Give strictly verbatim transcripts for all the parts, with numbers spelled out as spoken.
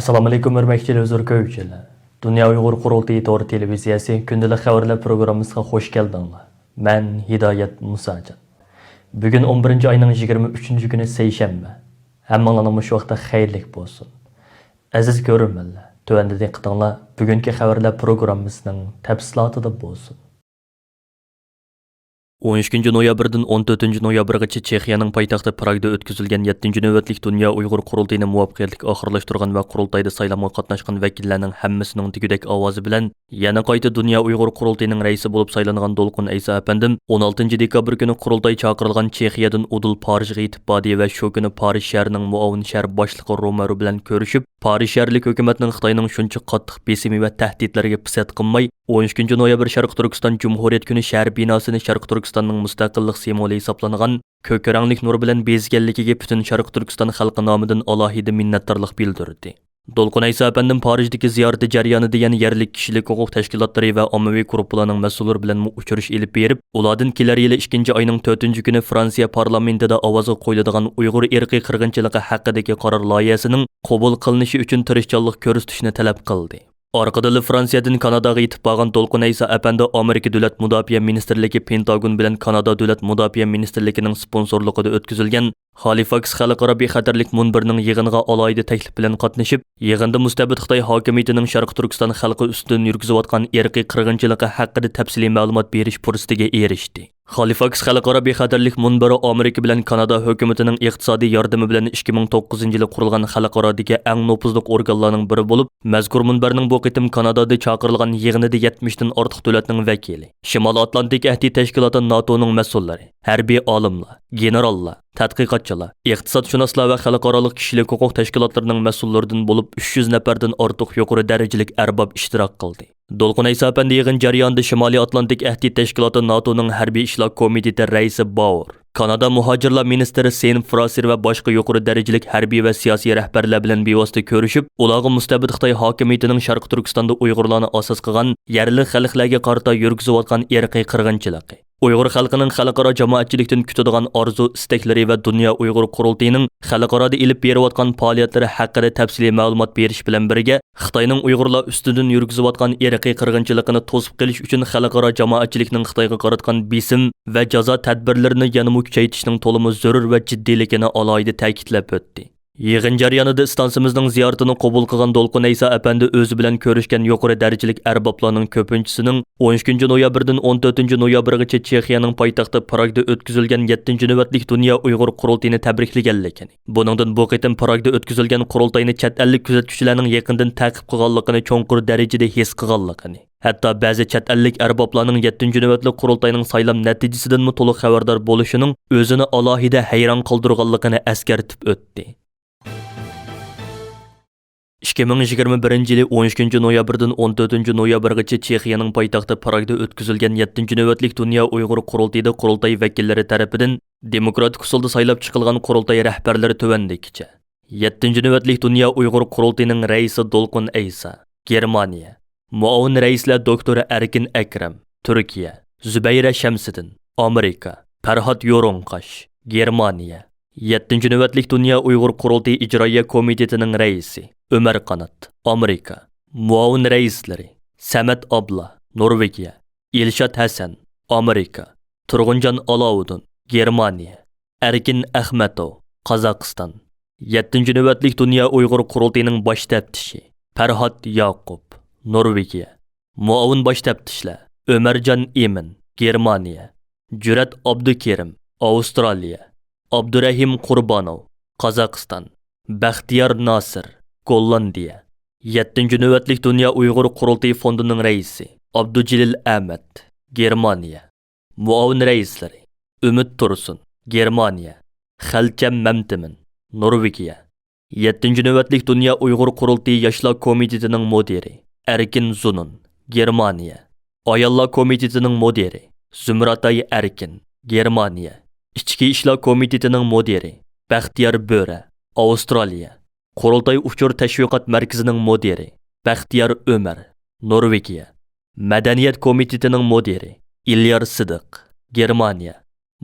ئەسسالامۇئەلەيكۇم، ھۆرمەتلىك تېلېۋىزور كۆرگۈچىلەر. دۇنيا ئۇيغۇر قۇرۇلتىيى تور تېلېۋىزىيەسى كۈندىلىك خەۋەرلەر پروگراممىسىغا خوش كەلدىڭلار. مەن ھىدايەت مۇساجان. بۈگۈن ئون بىرىنچى ئاينىڭ يىگىرمە ئۈچىنچى كۈنى، سەيشەنبە. ھەممىڭلارنىڭ مۇشۇ ۋاقتى خەيرلىك بولسۇن. ئەزىز كۆرۈرمەنلەر، تۆۋەندە دىققىتىڭلار بۈگۈنكى خەۋەرلەر پروگراممىسىنىڭ تەپسىلاتىدا بولسۇن. ئون ئىككىنچى نويابىردىن ئون تۆتىنچى نويابىرغىچە چېخىيەنىڭ پايتەختى پراگدا ئۆتكۈزۈلگەن يەتتىنچى نۆۋەتلىك دۇنيا ئۇيغۇر قۇرۇلتىيىنى مۇۋەپپەقىيەتلىك ئاخىرلاشتۇرغان ۋە قۇرۇلتايدا سايلامغا قاتناشقان ۋەكىللەرنىڭ ھەممىسىنىڭ دېگۈدەك ئاۋازى بىلەن يەنە قايتا دۇنيا ئۇيغۇر قۇرۇلتىيىنىڭ رەئىسى بولۇپ سايلانغان دولقۇن ئەيسا ئەپەندىم ئون ئالتىنچى دېكابىر كۈنى قۇرۇلتاي چاقىرىلغان چېخىيەدىن ئۇدۇل پارىژغا يېتىپ باردى ۋە شۇ كۈنى پارىژ شەھىرىنىڭ مۇئاۋىن شەھەر باشلىقى رومېرو بىلەن كۆرۈشۈپ، پارىژ شەھەرلىك ھۆكۈمەتنىڭ خىتاينىڭ شۇنچە قاتتىق بېسىمى ۋە تەھدىتلىرىگە پىسەت قىلماي، ئون ئىككىنچى نويابىر شەرقىي تۈركىستان جۇمھۇرىيەت كۈنى شەھەر بىناسىنى شەرقىي تۈركىستاننىڭ مۇستەقىللىق سىمۋولى ھېسابلانغان كۆك رەڭلىك نۇر بىلەن بېزىگەنلىكىگە پۈتۈن شەرقىي تۈركىستان خەلقى نامىدىن ئالاھىدە مىننەتدارلىق بىلدۈردى. دولقۇن ئەيسا ئەپەندىم پارىژدىكى زىيارىتى جەريانىدا يەنە يەرلىك كىشىلىك ھوقۇق تەشكىلاتلىرى ۋە ئاممىۋى گۇرۇپپىلارنىڭ مەسئۇللىرى بىلەنمۇ ئۇچرىشىش ئېلىپ بېرىپ، ئۇلاردىن كېلەر يىلى ئىككىنچى ئاينىڭ تۆتىنچى كۈنى فرانسىيە پارلامېنتىدا ئاۋازغا قويۇلىدىغان ئۇيغۇر ئىرقىي قىرغىنچىلىقى ھەققىدىكى قارار لايىھەسىنىڭ قوبۇل قىلىنىشى ئۈچۈن تىرىشچانلىق كۆرسىتىشنى تەلەپ قىلدى. ئارقىدىنلا فرانسىيەدىن كاناداغا يېتىپ بارغان دولقۇن ئەيسا ئەپەندى ئامېرىكا دۆلەت مۇداپىئە مىنىستىرلىكى پېنتاگون بىلەن كانادا دۆلەت مۇداپىئە مىنىستىرلىكىنىڭ سپونسورلۇقىدا ئۆتكۈزۈلگەن خالىفاكس خەلقئارا بىخەتەرلىك مۇنبىرىنىڭ يىغىنىغا ئالاھىدە تەكلىپ بىلەن قاتنىشىپ، يىغىندا مۇستەبىت خىتاي ھاكىمىيىتىنىڭ شەرقىي تۈركىستان خەلقى ئۈستىدىن يۈرگۈزۈۋاتقان ئىرقىي قىرغىنچىلىقى ھەققىدە تەپسىلىي مەلۇمات بېرىش پۇرسىتىگە ئېرىشتى. خالىفاكس خەلقئارا بىخەتەرلىك مۇنبىرى ئامېرىكا بىلەن كانادا ھۆكۈمىتىنىڭ ئىقتىسادىي ياردىمى بىلەن ئىككى مىڭ توققۇزىنچى يىلى قۇرۇلغان خەلقئارادىكى ئەڭ نوپۇزلۇق ئورگانلارنىڭ بىرى بولۇپ، مەزكۇر مۇنبەرنىڭ بۇ قېتىم كانادادا چاقىرىلغان يىغىنىدا يەتمىشتىن ئارتۇق دۆلەتنىڭ ۋەكىلى، شىمالىي ئاتلانتىك ئەھدى تەشكىلاتى ناتونىڭ مەسئۇللىرى، ھەربىي ئالىملار، گېنېراللار، تەتقىقاتچىلار، ئىقتىسادشۇناسلار ۋە خەلقئارالىق كىشىلىك ھوقۇق تەشكىلاتلىرىنىڭ مەسئۇللىرىدىن بولۇپ ئۈچ يۈز نەپەردىن ئارتۇق يۇقىرى دەرىجىلىك ئەرباب ئىشتىراك قىلدى. دولقۇن ئەيسا ئەپەندى يىغىن جەريانىدا شىمالىي ئاتلانتىك ئەھدى تەشكىلاتى ناتونىڭ ھەربىي ئىشلار كومىتېتى رەئىسى باۋۇر، كانادا مۇھاجىرلار مىنىستىرى سېن فراسېر ۋە باشقا يۇقىرى دەرىجىلىك ھەربىي ۋە سىياسىي رەھبەرلەر بىلەن بىۋاسىتە كۆرۈشۈپ، ئۇلارغا مۇستەبىت خىتاي ھاكىمىيىتىنىڭ شەرقىي تۈركىستاندا ئۇيغۇرلارنى ئاساس قىلغان يەرلىك خەلقلەرگە قارىتا يۈرگۈزۈۋاتقان ئىرقىي قىرغىنچىلىقى، ئۇيغۇر خەلقىنىڭ خەلقئارا جامائەتچىلىكتىن كۈتىدىغان ئارزۇ، ئىستەكلىرى ۋە دۇنيا ئۇيغۇر قۇرۇلتىيىنىڭ خەلقئارادا ئېلىپ بېرىۋاتقان پائالىيەتلىرى ھەققىدە تەپسىلىي مەلۇمات بېرىش بىلەن بىرگە، خىتاينىڭ ئۇيغۇرلار ئۈستىدىن يۈرگۈزۈۋاتقان ئىرقىي قىرغىنچىلىقىنى توسۇپ قېلىش ئۈچۈن خەلقئارا جامائەتچىلىكنىڭ خىتايغا قاراتقان بېسىم ۋە جازا تەدبىرلىرىنى يەنىمۇ كۈچەيتىشنىڭ تولىمۇ زۆرۈر ۋە جىددىيلىكىنى ئالاھىدە تەكىتلەپ ئۆتتى. يىغىن جەريانىدا ئىستانسىمىزنىڭ زىيارىتىنى قوبۇل قىلغان دولقۇن ئەيسا ئەپەندى ئۆزى بىلەن كۆرۈشكەن يۇقىرى دەرىجىلىك ئەربابلارنىڭ كۆپىنچىسىنىڭ ئون ئىككىنچى نويابىردىن ئون تۆتىنچى نويابىرغىچە چېخىيەنىڭ پايتەختى پراگدا ئۆتكۈزۈلگەن يەتتىنچى نۆۋەتلىك دۇنيا ئۇيغۇر قۇرۇلتىيىنى تەبرىكلىگەنلىكىنى، بۇنىڭدىن بۇ قېتىم پراگدا ئۆتكۈزۈلگەن قۇرۇلتاينى چەت ئەللىك كۆزەتكۈچىلەرنىڭ يېقىندىن تەقىب قىلغانلىقىنى چوڭقۇر دەرىجىدە ھېس قىلغانلىقىنى، ھەتتا بەزى چەت ئەللىك ئەربابلارنىڭ يەتتىنچى نۆۋەتلىك قۇرۇلتاينىڭ سايلام نەتىجىسىدىنمۇ تولۇق خەۋەردار بولۇشىنىڭ ئۆزىنى ئالاھىدە ھەيران قالدۇرغانلىقىنى ئەسكەرتىپ ئۆتتى. ئىككى مىڭ يىگىرمە بىرىنچى يىلى ئون ئىككىنچى نويابىردىن ئون تۆتىنچى نويابىرغىچە چېخىيەنىڭ پايتەختى پراگدا ئۆتكۈزۈلگەن يەتتىنچى نۆۋەتلىك دۇنيا ئۇيغۇر قۇرۇلتىيىدا قۇرۇلتاي ۋەكىللىرى تەرىپىدىن دېموكراتىك ئۇسۇلدا سايلاپ چىقىلغان قۇرۇلتاي رەھبەرلىرى تۆۋەندىكىچە. يەتتىنچى نۆۋەتلىك دۇنيا ئۇيغۇر قۇرۇلتىيىنىڭ رەئىسى دولقۇن ئەيسا، گېرمانىيە. مۇئاۋىن رەئىسلەر دوكتور ئەركىن ئەكرەم، تۈركىيە. زۇبەيرە شەمسىدىن، ئامېرىكا. پەرھات يورۇڭقاش، گېرمانىيە. يەتتىنچى نۆۋەتلىك دۇنيا ئۇيغۇر قۇرۇلتىيى ئىجرائىيە كومىتېتىنىڭ رەئىسى ئۆمەر قانات، ئامېرىكا. مۇئاۋىن رەئىسلىرى سەمەت ئابلا، نورۋېگىيە، ئىلشات ھەسەن، ئامېرىكا. تۇرغۇنجان ئالاۋۇدۇن، گېرمانىيە. ئەركىن ئەخمەتوۋ، قازاقىستان. يەتتىنچى نۆۋەتلىك دۇنيا ئۇيغۇر قۇرۇلتىيىنىڭ باش تەپتىشى پەرھات ياقۇپ، نورۋېگىيە. مۇئاۋىن باش تەپتىشلەر ئۆمەرجان ئىمىن، گېرمانىيە. جۈرئەت ئابدۇكېرىم، ئاۋسترالىيە. ئابدۇرەھىم قۇربانوۋ، قازاقىستان. بەختىيار ناسىر، گوللاندىيە. يەتتىنچى نۆۋەتلىك دۇنيا ئۇيغۇر قۇرۇلتىيى فوندىنىڭ رەئىسى ئابدۇجېلىل ئەمەت، گېرمانىيە. مۇئاۋىن رەئىسلىرى ئۈمىد تۇرسۇن، گېرمانىيە. خەلچەم مەمتىمىن، نورۋېگىيە. يەتتىنچى نۆۋەتلىك دۇنيا ئۇيغۇر قۇرۇلتىيى ياشلار كومىتېتىنىڭ مۇدىرى ئەركىن زۇنۇن، گېرمانىيە. ئاياللار كومىتېتىنىڭ مۇدىرى زۇمراتاي ئەركىن، گېرمانىيە. ئىچكى ئىشلار كومىتېتىنىڭ مۇدىرى بەختىيار بۆرە، ئاۋسترالىيە. قۇرۇلتاي ئۇچۇر تەشۋىقات مەركىزىنىڭ مۇدىرى بەختىيار ئۆمەر، نورۋېگىيە. مەدەنىيەت كومىتېتىنىڭ مۇدىرى ئىليار سىدىق، گېرمانىيە.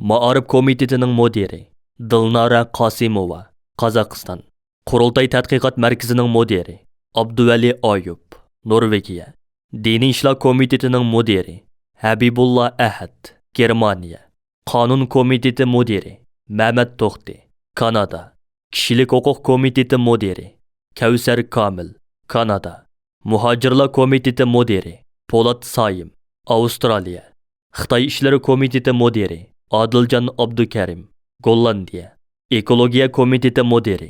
مائارىپ كومىتېتىنىڭ مۇدىرى دىلنارە قاسىموۋا، قازاقىستان. قۇرۇلتاي تەتقىقات مەركىزىنىڭ مۇدىرى ئابدۇۋەلى ئايۇپ، نورۋېگىيە، دىنىي ئىشلار كومىتېتىنىڭ مۇدىرى ھەبىبۇللا ئەھەت، گېرمانىيە، قانۇن كومىتېتى مۇدىرى مەمەت توختى، كانادا، كىشىلىك ھوقۇق كومىتېتى مۇدىرى كەۋسەر كامىل، كانادا، مۇھاجىرلار كومىتېتى مۇدىرى پولات سايىم، ئاۋسترالىيە، خىتاي ئىشلىرى كومىتېتى مۇدىرى ئادىلجان ئابدۇكەرىم، گوللاندىيە، ئېكولوگىيە كومىتېتى مۇدىرى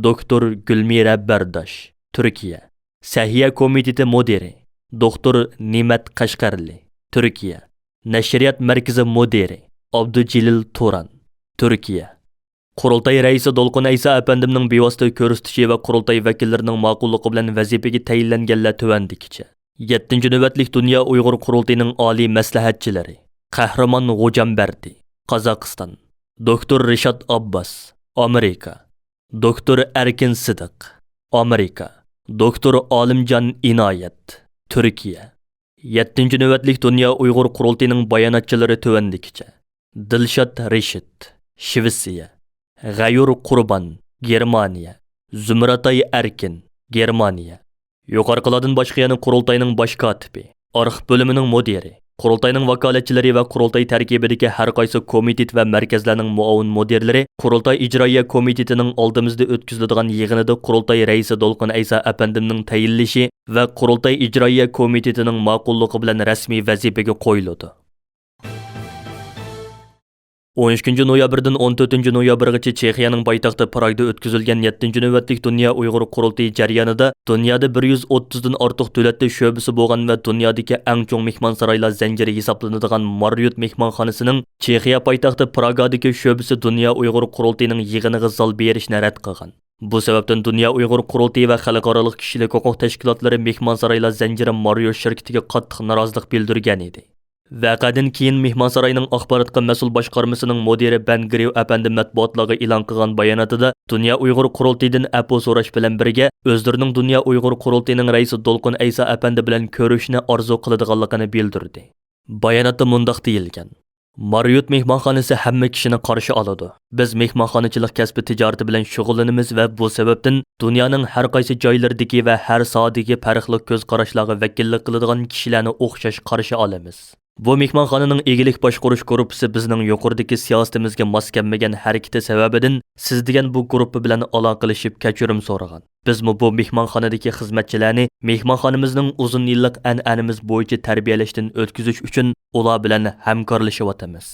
دوكتور گۈلمىرە بەرداش، تۈركىيە، سەھىيە كومىتېتى مۇدىرى دوكتور نىمەت قەشقەرلى، تۈركىيە، نەشرىيات مەركىزى مۇدىرى ئابدۇجېلىل تۇران، تۈركىيە. قۇرۇلتاي رەئىسى دولقۇن ئەيسا ئەپەندىمنىڭ بىۋاسىتە كۆرسىتىشى ۋە قۇرۇلتاي ۋەكىللىرىنىڭ ماقۇللۇقى بىلەن ۋەزىپىگە تەيىنلەنگەنلەر تۆۋەندىكىچە. يەتتىنچى نۆۋەتلىك دۇنيا ئۇيغۇر قۇرۇلتىيىنىڭ ئالىي مەسلىھەتچىلىرى قەھرىمان غوجامبەردى، قازاقىستان، دوكتور رىشات ئابباس، ئامېرىكا، دوكتور ئەركىن سىدىق، ئامېرىكا، دوكتور ئالىمجان ئىنايەت، تۈركىيە. يەتتىنچى نۆۋەتلىك دۇنيا ئۇيغۇر قۇرۇلتىيىنىڭ باياناتچىلىرى تۆۋەندىكىچە: دىلشات رىشىت، شىۋېتسىيە، غەيۇر قۇربان، گېرمانىيە، زۇمراتاي ئەركىن، گېرمانىيە. يۇقىرىقىلاردىن باشقا يەنە قۇرۇلتاينىڭ باش كاتىپى، ئارخىپ بۆلۈمىنىڭ مۇدىرى، قۇرۇلتاينىڭ ۋاكالەتچىلىرى ۋە قۇرۇلتاي تەركىبىدىكى ھەر قايسى كومىتېت ۋە مەركەزلەرنىڭ مۇئاۋىن مۇدىرلىرى قۇرۇلتاي ئىجرائىيە كومىتېتىنىڭ ئالدىمىزدا ئۆتكۈزۈلىدىغان يىغىنىدا قۇرۇلتاي رەئىسى دولقۇن ئەيسا ئەپەندىمنىڭ تەيىنلىشى ۋە قۇرۇلتاي ئىجرائىيە كومىتېتىنىڭ ماقۇللۇقى بىلەن رەسمىي ۋەزىپىگە قويۇلىدۇ. ئون ئىككىنچى نويابىردىن ئون تۆتىنچى نويابىرغىچە چېخىيەنىڭ پايتەختى پراگدا ئۆتكۈزۈلگەن يەتتىنچى نۆۋەتلىك دۇنيا ئۇيغۇر قۇرۇلتىيى جەريانىدا دۇنيادا بىر يۈز ئوتتۇزدىن ئارتۇق دۆلەتتە شۆبىسى بولغان ۋە دۇنيادىكى ئەڭ چوڭ مېھمانسارايلار زەنجىرى ھېسابلىنىدىغان ماررىيوت مېھمانخانىسىنىڭ چېخىيە پايتەختى پراگادىكى شۆبىسى دۇنيا ئۇيغۇر قۇرۇلتىيىنىڭ يىغىنىغا زال بېرىشنى رەت قىلغان. بۇ سەۋەبتىن دۇنيا ئۇيغۇر قۇرۇلتىيى ۋە خەلقئارالىق كىشىلىك ھوقۇق تەشكىلاتلىرى مېھمانسارايلار زەنجىرى ماررىيوت شىركىتىگە قاتتىق نارازىلىق بىلدۈرگەن ئىدى. ۋەقەدىن كېيىن مېھمانساراينىڭ ئاخباراتقا مەسئۇل باشقارمىسىنىڭ مۇدىرى بەن گرىۋ ئەپەندى مەتبۇئاتلارغا ئېلان قىلغان باياناتىدا دۇنيا ئۇيغۇر قۇرۇلتىيىدىن ئەپۇ سوراش بىلەن بىرگە ئۆزلىرىنىڭ دۇنيا ئۇيغۇر قۇرۇلتىيىنىڭ رەئىسى دولقۇن ئەيسا ئەپەندى بىلەن كۆرۈشۈشنى ئارزۇ قىلىدىغانلىقىنى بىلدۈردى. باياناتتا مۇنداق دېيىلگەن: ماررىيوت مېھمانخانىسى ھەممە كىشىنى قارشى ئالىدۇ. بىز مېھمانخانىچىلىق كەسپى تىجارىتى بىلەن شۇغۇللىنىمىز ۋە بۇ سەۋەبتىن دۇنيانىڭ ھەر قايسى جايلىرىدىكى ۋە ھەر ساھەدىكى پەرقلىق كۆز قاراشلارغا ۋەكىللىك قىلىدىغان كىشىلەرنى ئوخشاش قارشى ئالىمىز. بۇ مېھمانخانىنىڭ ئىگىلىك باشقۇرۇش گۇرۇپپىسى بىزنىڭ يۇقىرىدىكى سىياسىتىمىزگە ماس كەلمىگەن ھەرىكىتى سەۋەبىدىن سىز دېگەن بۇ گۇرۇپپا بىلەن ئالاقىلىشىپ كەچۈرۈم سورىغان. بىزمۇ بۇ مېھمانخانىدىكى خىزمەتچىلەرنى مېھمانخانىمىزنىڭ ئۇزۇن يىللىق ئەنئەنىمىز بويىچە تەربىيەلەشتىن ئۆتكۈزۈش ئۈچۈن ئۇلار بىلەن ھەمكارلىشىۋاتىمىز.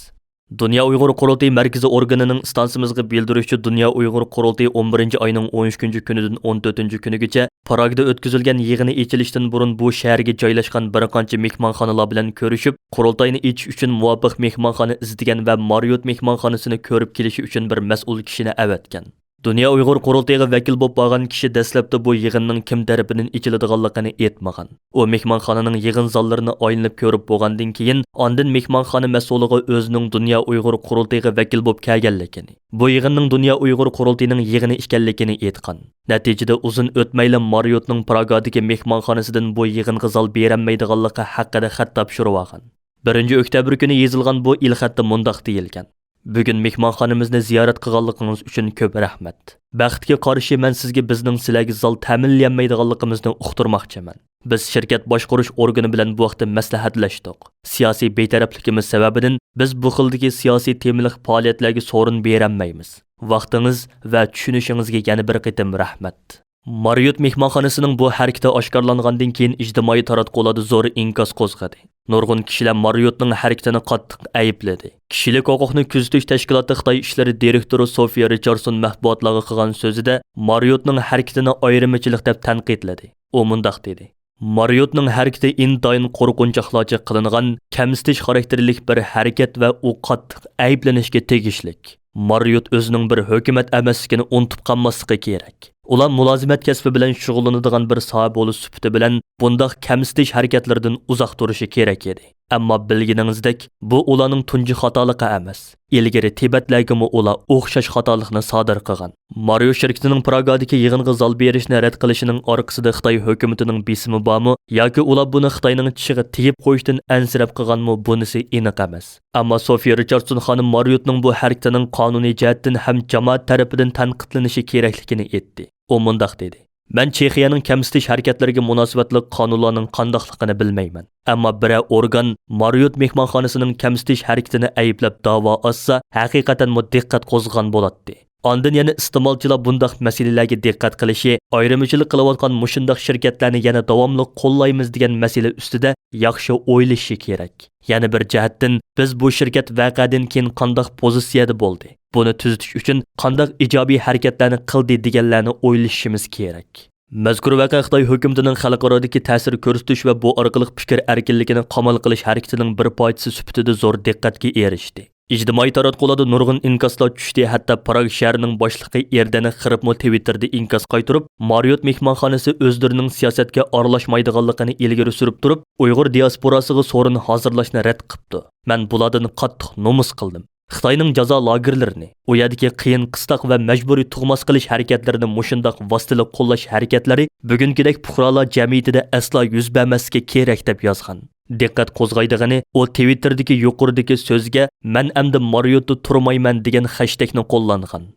دۇنيا ئۇيغۇر قۇرۇلتىيى مەركىزىي ئورگىنىنىڭ ئىستانسىمىزغا بىلدۈرۈشىچە، دۇنيا ئۇيغۇر قۇرۇلتىيى ئون بىرىنچى ئاينىڭ ئون ئۈچىنچى كۈنىدىن ئون تۆتىنچى كۈنىگىچە پراگدا ئۆتكۈزۈلگەن يىغىنى ئېچىلىشتىن بۇرۇن بۇ شەھەرگە جايلاشقان بىر قانچە مېھمانخانىلار بىلەن كۆرۈشۈپ، قۇرۇلتاينى ئېچىش ئۈچۈن مۇۋاپىق مېھمانخانا ئىزدىگەن ۋە ماررىيوت مېھمانخانىسىنى كۆرۈپ كېلىشى ئۈچۈن بىر مەسئۇل كىشىنى ئەۋەتكەن. دۇنيا ئۇيغۇر قۇرۇلتىيىغا ۋەكىل بولۇپ بارغان كىشى دەسلەپتە بۇ يىغىننىڭ كىم تەرىپىدىن ئېچىلىدىغانلىقىنى ئېيتمىغان. ئۇ مېھمانخانىنىڭ يىغىن زاللىرىنى ئايلىنىپ كۆرۈپ بولغاندىن كېيىن، ئاندىن مېھمانخانا مەسئۇلىغا ئۆزىنىڭ دۇنيا ئۇيغۇر قۇرۇلتىيىغا ۋەكىل بولۇپ كەلگەنلىكىنى، بۇ يىغىننىڭ دۇنيا ئۇيغۇر قۇرۇلتىيىنىڭ يىغىنى ئىكەنلىكىنى ئېيتقان. نەتىجىدە ئۇزۇن ئۆتمەيلا ماررىيوتنىڭ پراگادىكى مېھمانخانىسىدىن بۇ يىغىنغا زال بېرەلمەيدىغانلىقى ھەققىدە خەت تاپشۇرۇۋالغان. بىرىنچى ئۆكتەبىر كۈنى يېزىلغان بۇ ئېلخەتتە مۇنداق دېيىلگەن: بۈگۈن مېھمانخانىمىزنى زىيارەت قىلغانلىقىڭىز ئۈچۈن كۆپ رەھمەت. بەختكە قارشى، مەن سىزگە بىزنىڭ سىلەرگە زال تەمىنلىيەلمەيدىغانلىقىمىزنى ئۇقتۇرماقچىمەن. بىز شىركەت باشقۇرۇش ئورگىنى بىلەن بۇ ھەقتە مەسلىھەتلەشتۇق. سىياسىي بىتەرەپلىكىمىز سەۋەبىدىن بىز بۇ خىلدىكى سىياسىي تېمىلىق پائالىيەتلەرگە سورۇن بېرەلمەيمىز. ۋاقتىڭىز ۋە چۈشىنىشىڭىزگە يەنە بىر قېتىم رەھمەت. ماررىيوت مېھمانخانىسىنىڭ بۇ ھەرىكىتى ئاشكارىلانغاندىن كېيىن، ئىجتىمائىي تاراتقۇلاردا زور ئىنكاس قوزغىدى. نۇرغۇن كىشىلەر ماررىيوتنىڭ ھەرىكىتىنى قاتتىق ئەيىبلىدى. كىشىلىك ھوقۇقنى كۆزىتىش تەشكىلاتى خىتاي ئىشلىرى دىرېكتورى سوفىيا رىچاردسون مەتبۇئاتلارغا قىلغان سۆزىدە ماررىيوتنىڭ ھەرىكىتىنى ئايرىمىچىلىق دەپ تەنقىدلىدى. ئۇ مۇنداق دېدى: ماررىيوتنىڭ ھەرىكىتى ئىنتايىن قورقۇنچاقلارچە قىلىنغان، كەمسىتىش خاراكتېرلىك بىر ھەرىكەت ۋە ئۇ قاتتىق ئەيىبلىنىشكە تېگىشلىك. ماررىيوت ئۆزىنىڭ بىر ھۆكۈمەت ئەمەسلىكىنى ئۇنتۇپ قالماسلىقى كېرەك. ئۇلار مۇلازىمەت كەسپى بىلەن شۇغۇللىنىدىغان بىر ساھە بولۇش سۈپىتى بىلەن بۇنداق كەمسىتىش ھەرىكەتلىرىدىن ئۇزاق تۇرۇشى كېرەك ئىدى. ئەمما بىلگىنىڭىزدەك، بۇ ئۇلارنىڭ تۇنجى خاتالىقى ئەمەس. ئىلگىرى تىبەتلەرگىمۇ ئۇلار ئوخشاش خاتالىقنى سادىر قىلغان. ماررىيوت شىركىتىنىڭ پراگادىكى يىغىنغا زال بېرىشنى رەت قىلىشىنىڭ ئارقىسىدا خىتاي ھۆكۈمىتىنىڭ بېسىمى بارمۇ ياكى ئۇلار بۇنى خىتاينىڭ چىشىغا تېگىپ قويۇشتىن ئەنسىرەپ قىلغانمۇ، بۇنىسى ئېنىق ئەمەس. ئەمما سوفىيا رىچاردسون خانىم ماررىيوتنىڭ بۇ ھەرىكىتىنىڭ قانۇنىي جەھەتتىن ھەم جامائەت تەرىپىدىن تەنقىدلىنىشى كېرەكلىكىنى ئېيتتى. ئۇ مۇنداق دېدى: مەن چېخىيەنىڭ كەمسىتىش ھەرىكەتلىرىگە مۇناسىۋەتلىك قانۇنلارنىڭ قانداقلىقىنى بىلمەيمەن. ئەمما بىرەر ئورگان ماررىيوت مېھمانخانىسىنىڭ كەمسىتىش ھەرىكىتىنى ئەيىبلەپ داۋا ئاچسا، ھەقىقەتەنمۇ دىققەت قوزغىغان بولاتتى. ئاندىن يەنە ئىستېمالچىلار بۇنداق مەسىلىلەرگە دىققەت قىلىشى، ئايرىمىچىلىق قىلىۋاتقان مۇشۇنداق شىركەتلەرنى يەنە داۋاملىق قوللايمىز دېگەن مەسىلە ئۈستىدە ياخشى ئويلىشىشى كېرەك. يەنە بىر جەھەتتىن، بىز بۇ شىركەت ۋەقەدىن كېيىن قانداق پوزىتسىيەدە بولدى، بۇنى تۈزىتىش ئۈچۈن قانداق ئىجابىي ھەرىكەتلەرنى قىلدى دېگەنلەرنى ئويلىشىشىمىز كېرەك. مەزكۇر ۋەقە خىتاي ھۆكۈمىتىنىڭ خەلقئارادىكى تەسىر كۆرسىتىش ۋە بۇ ئارقىلىق پىكىر ئەركىنلىكىنى قامال قىلىش ھەرىكىتىنىڭ بىر پارچىسى سۈپىتىدە زور دىققەتكە ئېرىشتى. ئىجتىمائىي تاراتقۇلاردا نۇرغۇن ئىنكاسلار چۈشتى، ھەتتا پراگ شەھىرىنىڭ باشلىقى ئېردەنى خىرىپمۇ تىۋىتتېردا ئىنكاس قايتۇرۇپ، ماررىيوت مېھمانخانىسى ئۆزلىرىنىڭ سىياسەتكە ئارىلاشمايدىغانلىقىنى ئىلگىرى سۈرۈپ تۇرۇپ، ئۇيغۇر دىياسپوراسىغا سورۇن ھازىرلاشنى رەت قىپتۇ. مەن بۇلاردىن قاتتىق نومۇس قىلدىم. خىتاينىڭ جازا لاگېرلىرىنى، ئۇ يەردىكى قىيىن قىستاق ۋە مەجبۇرىي تۇغماس قىلىش ھەرىكەتلىرىنى مۇشۇنداق ۋاسىتىلىك قوللاش ھەرىكەتلىرى بۈگۈنكىدەك پۇقرالار جەمئىيىتىدە ئەسلا يۈز بەرمەسلىكى كېرەك، دەپ يازغان. دىققەت قوزغايدىغىنى، ئۇ تىۋىتتېردىكى يۇقىرىدىكى سۆزگە «مەن ئەمدى ماررىيوتتا تۇرمايمەن» دېگەن خەشتەكنى قوللانغان.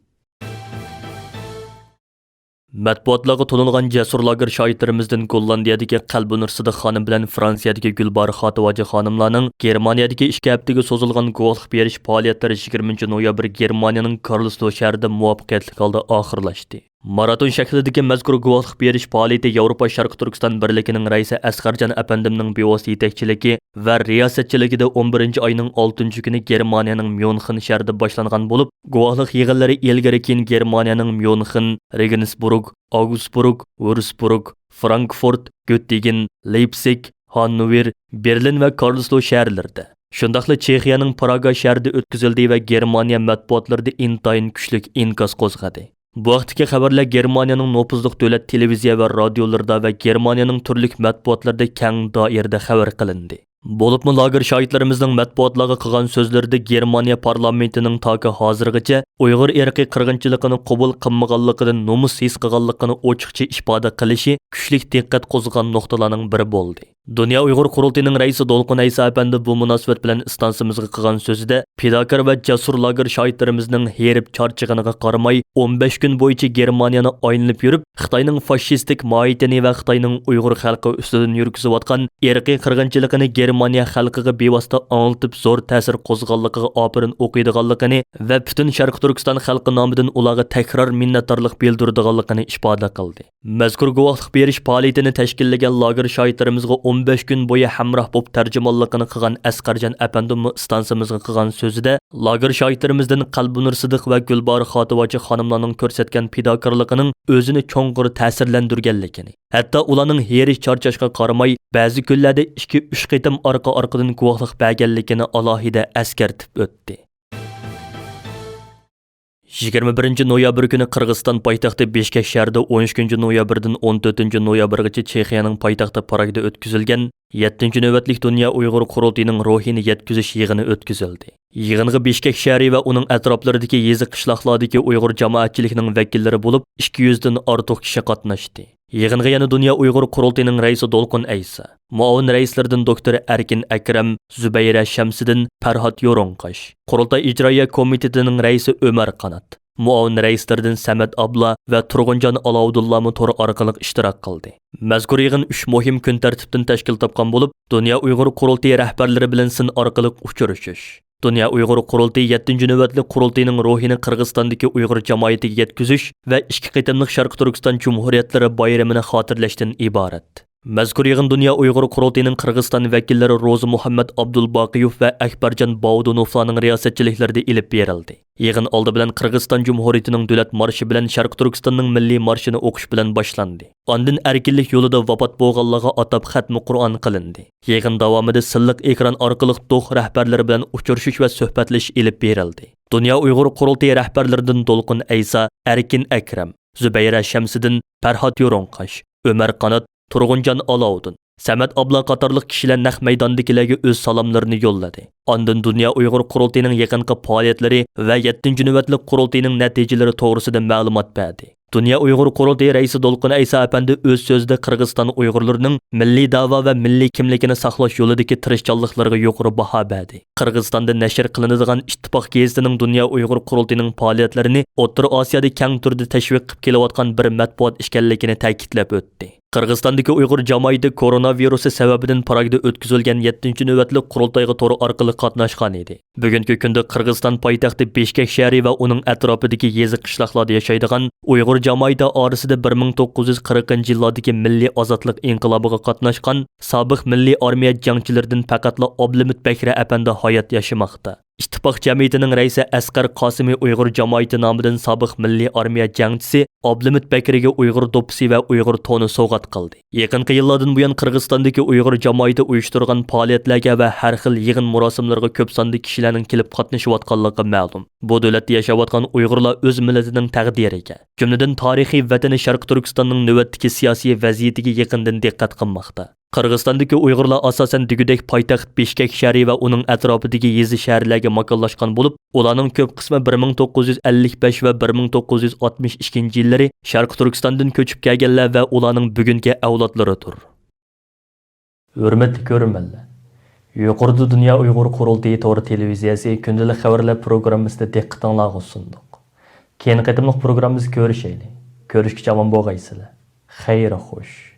مەتبۇئاتلارغا تونۇلغان جەسۇر لاگېر شاھىتلىرىمىزدىن گوللاندىيەدىكى قەلبىنۇر سىدىق خانىم بىلەن فرانسىيەدىكى گۈلباھار خاتىۋاجى خانىملارنىڭ گېرمانىيەدىكى ئىككى ھەپتىگە سوزۇلغان گۇۋاھلىق بېرىش پائالىيەتلىرى يىگىرمىنچى نويابىر گېرمانىيەنىڭ كارلسروھ شەھىرىدە مۇۋەپپەقىيەتلىك ھالدا ئاخىرلاشتى. ماراتون شەكلىدىكى مەزكۇر گۇۋاھلىق بېرىش پائالىيىتى ياۋروپا شەرقىي تۈركىستان بىرلىكىنىڭ رەئىسى ئەسقەرجان ئەپەندىمنىڭ بىۋاسىتە يېتەكچىلىكى ۋە رىياسەتچىلىكىدە ئون بىرىنچى ئاينىڭ ئالتىنچى كۈنى گېرمانىيەنىڭ ميۇنخېن شەھىرىدە باشلانغان بولۇپ، گۇۋاھلىق يىغىنلىرى ئىلگىرى كېيىن گېرمانىيەنىڭ ميۇنخېن، رېگنسبۇرگ، ئاگسبۇرگ، ۋۇرسبۇرگ، فرانكفورت، گۆتتىگېن، لېيپسىگ، ھاننوۋېر، بېرلىن ۋە كارلسروھ شەھەرلىرىدە، شۇنداقلا چېخىيەنىڭ پراگا شەھىرىدە ئۆتكۈزۈلدى ۋە گېرمانىيە مەتبۇئاتلىرىدا ئىنتايىن كۈچلۈك ئىنكاس قوزغىدى. بۇ ھەقتىكى خەۋەرلەر گېرمانىيەنىڭ نوپۇزلۇق دۆلەت تېلېۋىزىيە ۋە رادىيولىرىدا ۋە گېرمانىيەنىڭ تۈرلۈك مەتبۇئاتلىرىدا كەڭ دائىرىدە خەۋەر قىلىندى. بولۇپمۇ لاگېر شاھىتلىرىمىزنىڭ مەتبۇئاتلارغا قىلغان سۆزلىرىدە گېرمانىيە پارلامېنتىنىڭ تاكى ھازىرغىچە ئۇيغۇر ئىرقىي قىرغىنچىلىقىنى قوبۇل قىلمىغانلىقىدىن نومۇس ھېس قىلغانلىقىنى ئوچۇقچە ئىپادە قىلىشى كۈچلۈك دىققەت قوزغىغان نۇقتىلارنىڭ بىرى بولدى. دۇنيا ئۇيغۇر قۇرۇلتىيىنىڭ رەئىسى دولقۇن ئەيسا ئەپەندى بۇ مۇناسىۋەت بىلەن ئىستانسىمىزغا قىلغان سۆزىدە، پىداكار ۋە جەسۇر لاگېر شاھىتلىرىمىزنىڭ ھېرىپ چارچىغىنىغا قارىماي، ئون بەش كۈن بويىچە گېرمانىيەنى ئايلىنىپ يۈرۈپ، خىتاينىڭ فاشىستىك ماھىيىتىنى ۋە خىتاينىڭ ئۇيغۇر خەلقى ئۈستىدىن يۈرگۈزۈۋاتقان ئىرقىي قىرغىنچىلىقىنى گېرمانىيە خەلقىگە بىۋاسىتە ئاڭلىتىپ، زور تەسىر قوزغىغانلىقىغا ئاپىرىن ئوقۇيدىغانلىقىنى ۋە پۈتۈن شەرقىي تۈركىستان خەلقى نامىدىن ئۇلارغا تەكرار مىننەتدارلىق بىلدۈرىدىغانلىقىنى ئىپادە قىلدى. مەزكۇر گۇۋاھلىق بېرىش پائالىيىتىنى تەشكىللىگەن لاگېر شاھىتلىرىمىزغا ئون بەش كۈن بويى ھەمراھ بولۇپ تەرجىمانلىقىنى قىلغان ئەسقەرجان ئەپەندىممۇ ئىستانسىمىزغا قىلغان سۆزىدە، لاگېر شاھىتلىرىمىزدىن قەلبىنۇر سىدىق ۋە گۈلباھار خاتىۋاجى خانىملارنىڭ كۆرسەتكەن پىداكارلىقىنىڭ ئۆزىنى چوڭقۇر تەسىرلەندۈرگەنلىكىنى، ھەتتا ئۇلارنىڭ ھېرىش چارچاشقا قارىماي، بەزى كۈنلەردە ئىككى، ئۈچ قېتىم ئارقا-ئارقىدىن گۇۋاھلىق بەرگەنلىكىنى ئالاھىدە ئەسكەرتىپ ئۆتتى. يىگىرمە بىرىنچى نويابىر كۈنى قىرغىزىستان پايتەختى بىشكەك شەھىرىدە، ئون ئىككىنچى نويابىردىن ئون تۆتىنچى نويابىرغىچە چېخىيەنىڭ پايتەختى پراگدا ئۆتكۈزۈلگەن يەتتىنچى نۆۋەتلىك دۇنيا ئۇيغۇر قۇرۇلتىيىنىڭ روھىنى يەتكۈزۈش يىغىنى ئۆتكۈزۈلدى. يىغىنغا بىشكەك شەھىرى ۋە ئۇنىڭ ئەتراپلىرىدىكى يېزا، قىشلاقلاردىكى ئۇيغۇر جامائەتچىلىكىنىڭ ۋەكىللىرى بولۇپ، ئىككى يۈزدىن ئارتۇق كىشى قاتناشتى. يىغىنغا يەنە دۇنيا ئۇيغۇر قۇرۇلتىيىنىڭ رەئىسى دولقۇن ئەيسا، مۇئاۋىن رەئىسلىرىدىن دوكتور ئەركىن ئەكرەم، زۇبەيرە شەمسىدىن، پەرھات يورۇڭقاش، قۇرۇلتاي ئىجرائىيە كومىتېتىنىڭ رەئىسى ئۆمەر قانات، مۇئاۋىن رەئىسلىرىدىن سەمەت ئابلا ۋە تۇرغۇنجان ئالاۋۇدۇنلامۇ تور ئارقىلىق ئىشتىراك قىلدى. مەزكۇر يىغىن ئۈچ مۇھىم كۈن تەرتىپتىن تەشكىل تاپقان بولۇپ، دۇنيا ئۇيغۇر قۇرۇلتىيى رەھبەرلىرى بىلەن سىن ئارقىلىق ئۇچرىشىش، دۇنيا ئۇيغۇر قۇرۇلتىيى يەتتىنچى نۆۋەتلىك قۇرۇلتىيىنىڭ روھىنى قىرغىزىستاندىكى ئۇيغۇر جامائىتىگە يەتكۈزۈش ۋە ئىككى قېتىملىق شەرقىي تۈركىستان جۇمھۇرىيەتلىرى بايرىمىنى خاتىرىلەشتىن ئىبارەت. مەزكۇر يىغىن دۇنيا ئۇيغۇر قۇرۇلتىيىنىڭ قىرغىزىستان ۋەكىللىرى روزى مۇھەممەد ئابدۇلباقىيېۋ ۋە ئەكبەرجان باۋۇدۇنوفلارنىڭ رىياسەتچىلىكلىرىدە ئېلىپ بېرىلدى. يىغىن ئالدى بىلەن قىرغىزىستان جۇمھۇرىيىتىنىڭ دۆلەت مارشى بىلەن شەرقىي تۈركىستاننىڭ مىللىي مارشىنى ئوقۇش بىلەن باشلاندى. ئاندىن ئەركىنلىك يولىدا ۋاپات بولغانلارغا ئاتاپ خەتمە قۇرئان قىلىندى. يىغىن داۋامىدا سىنلىق ئېكران ئارقىلىق دوخ رەھبەرلىرى بىلەن ئۇچرىشىش ۋە سۆھبەتلىشىش ئېلىپ بېرىلدى. دۇنيا ئۇيغۇر قۇرۇلتىيى رەھبەرلىرىدىن دولقۇن ئەيسا، ئەركىن ئەكرەم، زۇبەيرە شەمسىدىن، پەرھات يورۇڭقاش، ئۆمەر قانات، تۇرغۇنجان ئالاۋۇدۇن، سەمەت ئابلا قاتارلىق كىشىلەر نەق مەيداندىكىلەرگە ئۆز سالاملىرىنى يوللىدى. ئاندىن دۇنيا ئۇيغۇر قۇرۇلتىيىنىڭ يېقىنقى پائالىيەتلىرى ۋە يەتتىنچى نۆۋەتلىك قۇرۇلتىيىنىڭ نەتىجىلىرى توغرىسىدا مەلۇمات بەردى. دۇنيا ئۇيغۇر قۇرۇلتىيى رەئىسى دولقۇن ئەيسا ئەپەندى ئۆز سۆزىدە قىرغىزىستان ئۇيغۇرلىرىنىڭ مىللىي دەۋا ۋە مىللىي كىملىكىنى ساقلاش يولىدىكى تىرىشچانلىقلىرىغا يۇقىرى باھا بەردى. قىرغىزىستاندا نەشر قىلىنىدىغان ئىتتىپاق گېزىتىنىڭ دۇنيا ئۇيغۇر قۇرۇلتىيىنىڭ پائالىيەتلىرىنى ئوتتۇرا ئاسىيادا كەڭ تۈردە تەشۋىق قىلىپ كېلىۋاتقان بىر مەتبۇئات ئىكەنلىكىنى تەكىتلەپ ئۆتتى. قىرغىزىستاندىكى ئۇيغۇر جامائىتى كورونا ۋىرۇسى سەۋەبىدىن پراگدا ئۆتكۈزۈلگەن يەتتىنچى نۆۋەتلىك قۇرۇلتايغا تور ئارقىلىق قاتناشقان ئىدى. بۈگۈنكى كۈندە قىرغىزىستان پايتەختى بىشكەك شەھىرى ۋە ئۇنىڭ ئەتراپىدىكى يېزا قىشلاقلاردا ياشايدىغان ئۇيغۇر جامائىتى ئارىسىدا بىر مىڭ توققۇز يۈز قىرىقىنچى يىللاردىكى مىللىي ئازادلىق ئىنقىلابىغا قاتناشقان سابىق مىللىي ئارمىيە جەڭچىلىرىدىن پەقەتلا ئابلىمىت بەكرى ئەپەندى ھايات ياشىماقتا. ئىتتىپاق جەمئىيىتىنىڭ رەئىسى ئەسقەر قاسىمى ئۇيغۇر جامائىتى نامىدىن سابىق مىللىي ئارمىيە جەڭچىسى ئابلىمىت بەكرىگە ئۇيغۇر دوپپىسى ۋە ئۇيغۇر تونى سوۋغات قىلدى. يېقىنقى يىللاردىن بۇيان قىرغىزىستاندىكى ئۇيغۇر جامائىتى ئۇيۇشتۇرغان پائالىيەتلەرگە ۋە ھەر خىل يىغىن مۇراسىملىرىغا كۆپ ساندا كىشىلەرنىڭ كېلىپ قاتنىشىۋاتقانلىقى مەلۇم. بۇ دۆلەتتە ياشاۋاتقان ئۇيغۇرلار ئۆز مىللىتىنىڭ تەقدىرىگە، جۈملىدىن تارىخىي ۋەتىنى شەرقىي تۈركىستاننىڭ نۆۋەتتىكى سىياسىي ۋەزىيىتىگە يېقىندىن دىققەت قىلماقتا. قىرغىزىستاندىكى ئۇيغۇرلار ئاساسەن دېگۈدەك پايتەخت بىشكەك شەھىرى ۋە ئۇنىڭ ئەتراپىدىكى يېزا شەھەرلەرگە ماكانلاشقان بولۇپ، ئۇلارنىڭ كۆپ قىسمى بىر مىڭ توققۇز يۈز ئەللىك بەش ۋە بىر مىڭ توققۇز يۈز ئاتمىش ئىككىنچى يىللىرى شەرقىي تۈركىستاندىن كۆچۈپ كەلگەنلەر ۋە ئۇلارنىڭ بۈگۈنكى ئەۋلادلىرىدۇر. ھۆرمەتلىك كۆرۈرمەنلەر، يۇقىرىدا دۇنيا ئۇيغۇر قۇرۇلتىيى تور تېلېۋىزىيەسى كۈندىلىك خەۋەرلەر پروگراممىسىنى دىققىتىڭلارغا سۇندۇق. كېيىنكى قېتىملىق پروگراممىمىزدا كۆرۈشەيلى. كۆرۈشكىچە ئامان بولغايسىلەر. خەير خوش.